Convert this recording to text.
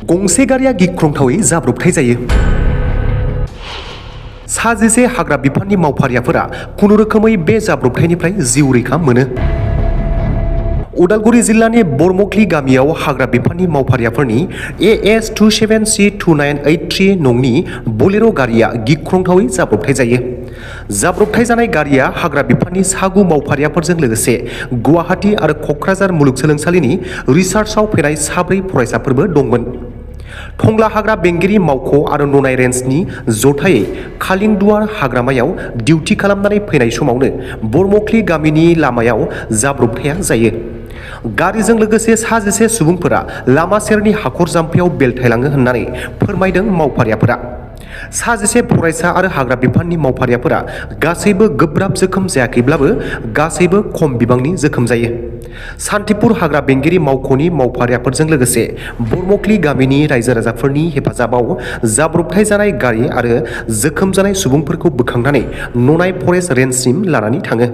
गंसे गारिया गिख्रंथावै जाब्रबथाय जायो। साजिसे हाग्रा बिफाननि मावफारियाफोरा खुनुरोखोमै बे जाब्रबथायनिफ्राय जिउ रैखा मोनो। उदालगुरि जिल्लानि बरमखली गामियाव हाग्रा बिफाननि मावफारियाफोरनि AS27C2983 नंनि बलेर' गारिया गिख्रंथावै जाब्रबथाय जायो। जाब्रबथाय जानाय गारिया हाग्रा बिफाननि सागु मावफारियाफोरजों लोगोसे गुवाहाटी आरो क'क्राझार मुलुगसोलोंसालिनि रिसार्चआव फैनाय 4 फरायसाफोरबो दंमोन। टंला हाग्रा बेंगिरि मावख' आरो ननाय रेन्जनि जथायै खालिंदुवार हाग्रामायाव डिउटि खालामनानै फैनाय समावनो बरमखली गामिनि लामायाव जाब्रबथाया जायो। गारिजों लोगोसे साजिसे सुबुंफोरा लामा सेरनि हाखर जाम्फैयाव बेलथायलाङो होननानै फोरमायदों मावफारियाफोरा। साजिसे फरायसा आरो हाग्रा बिफाननि मावफारियाफोरा गासैबो गोब्राब जोखोम जायाखैब्लाबो गासैबो खम बिबांनि जोखोम जायो। सान्तिपुर हाग्रा बेंगिरि मावख'नि मावफारियाफोरजों लोगोसे बरमखली गामिनि रायजो राजाफोरनि हेफाजाबाव जाब्रबथाय जानाय गारि आरो जोखोम जानाय सुबुंफोरखौ बोखांनानै ननाय फरेस्ट रेन्जसिम लानानै थाङो।